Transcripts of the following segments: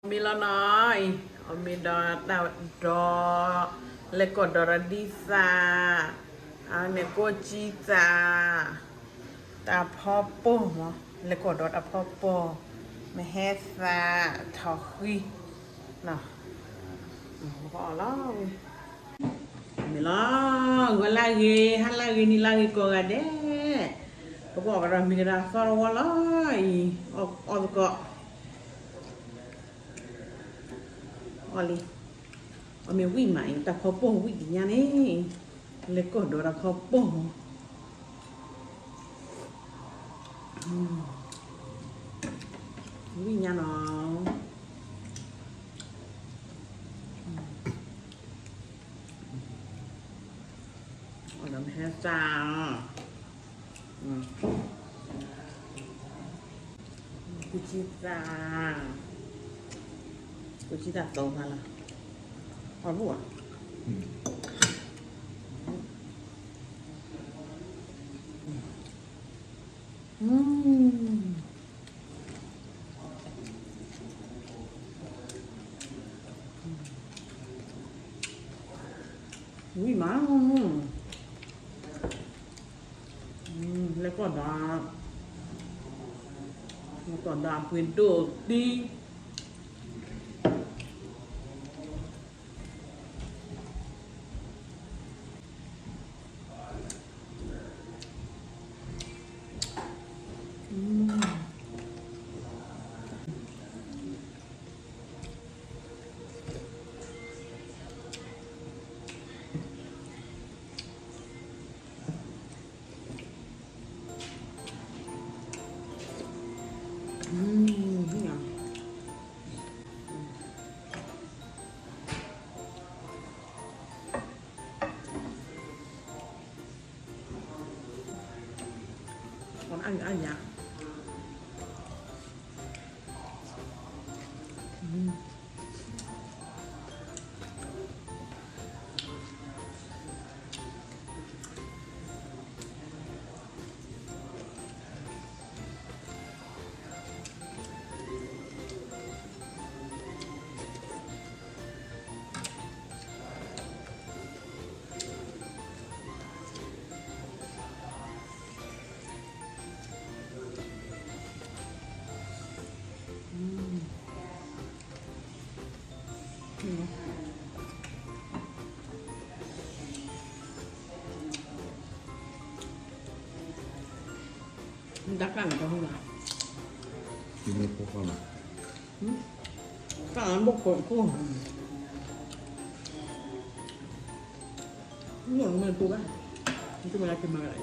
မ့ၢ်လီၤနီၤအံၤ, အီၣ်မ့ၤဒီးတၢ်ဒီး, လဲၤကိးဒီးတၢ်ဒ်သၣ်, အန့ၣ်ကိးကၠံသၣ်, တၢ်ဖီပိၢ်မး, လဲၤကိးဒီးတၢ်ဖီပိၢ်, မ့ၢ်ဟဲသၣ်ထီၣ်ဃံ, နီၤ, ပကအီၣ်လီၤဝဲ မ့ၢ်လီၤ, ဂီၤလၢဂ့ၤ, ဟါလၢဂ့ၤ, နံၤလၢဂ့ၤ ကိးဂၤဒဲး, ပကအီၣ်ကဒီးမ့ၤကဒီးသီတဝီလီၤအံၤ, အီၣ်သကိး, အီၣ်လံ, အီၣ်မ့ၤဝံၣ်မးအံၤ, တၢ်ဖီပိၢ်ဝံၣ်တညါန့ၣ်, လဲၤကိးဒီးတၢ်ဖီပိၢ်မး, ဝံၣ်ညါနီၤ အီၣ်ဒီးမ့ၢ်ဟဲသၣ်, ကူစံသၣ်, ကူစံသၣ်သီဖးလီၤ, အီၣ်ဘၣ်ဧါ, ဝံၣ်မး, လဲၤကိးဒီး, လဲၤကိးဒီးပှ့ၤဒိၣ်သံ အါညါ, တၢ်ကၢ်န့ၣ်တဟူလီၤ, ကၢ်လီၤဘိၣ်ခိၣ်ခိၣ်, မ့ၢ်တပူၤဘၣ်, မ့ၢ်တမၤလၢကမၤလၢ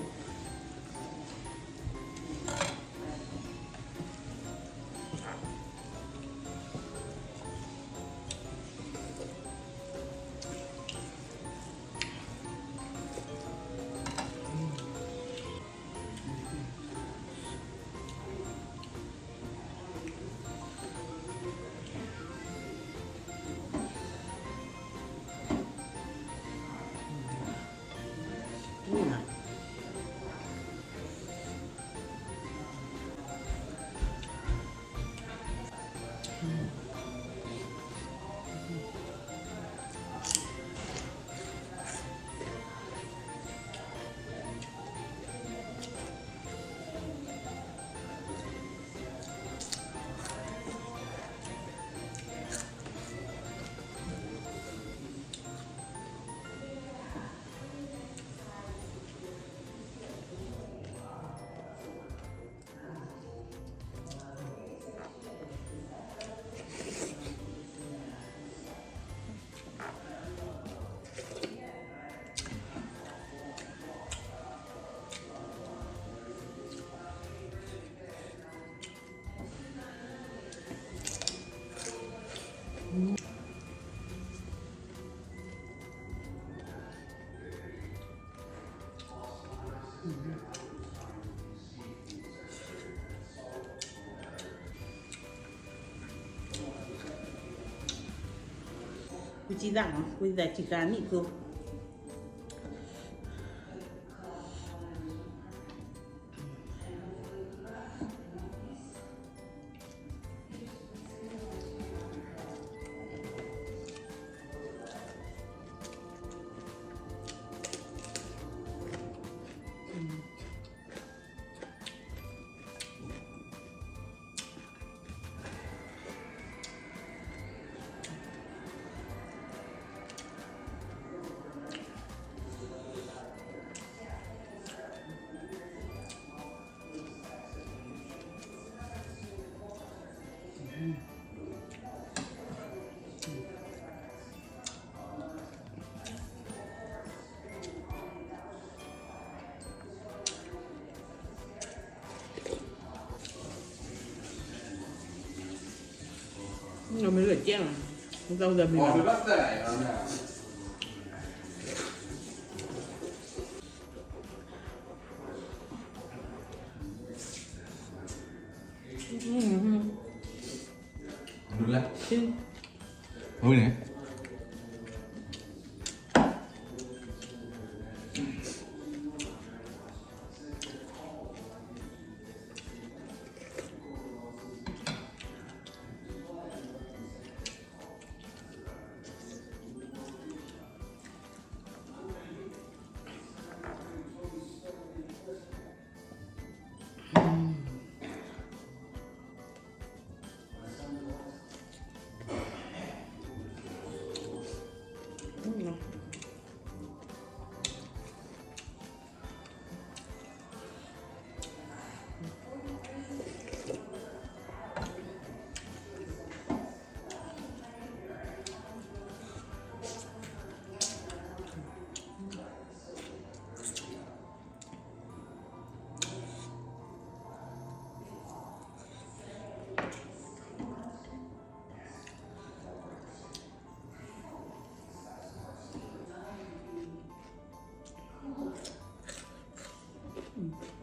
ကူစံသၣ်နီၤ, ကူစံသၣ်စံးဃာ်နံၣ်သိ မ့ၢ် မ့ၢ်လၢကဲလီၤ, မ့ၢ်တၢ်မ့ၢ်ဘၣ်.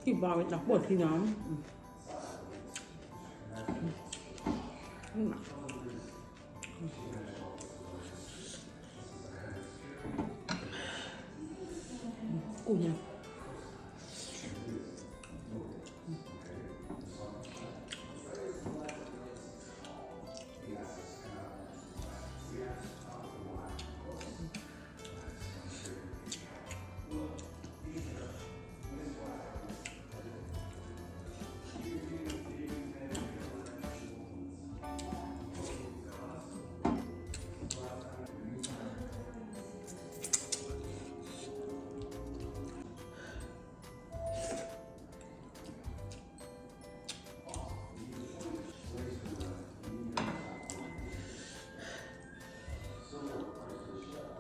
ထံၣ်ဘၣ်ဝဲတၢ်ပီၢ်ထံနီၤ, ကူၣ်ညါ.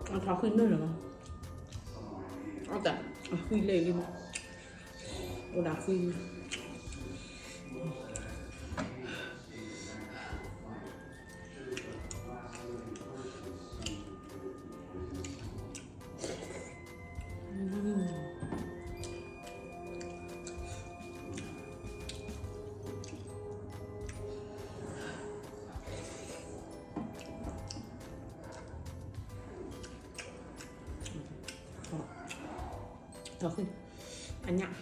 Ɔ, ထီၣ်ဃံနုာ်လီၤ, အတၢ်ဃံလဲၣ်လံ, အိၣ်ဒၣ်ဃံ. ထီၣ်ဃံ, အညၣ်.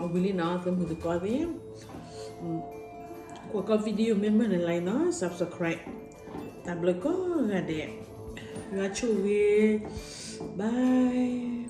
အဝံၤလံနီၤ သုမုၢ်သကိးသ့ၣ်, ကွၢ်ကီ video မ့ၢ်မုာ်န့ၣ် like နီၤ subscribe, တၢ်ဘျုးကိးဂၤဒဲး, ယွၤဆိၣ်ဂ့ၤ, bye.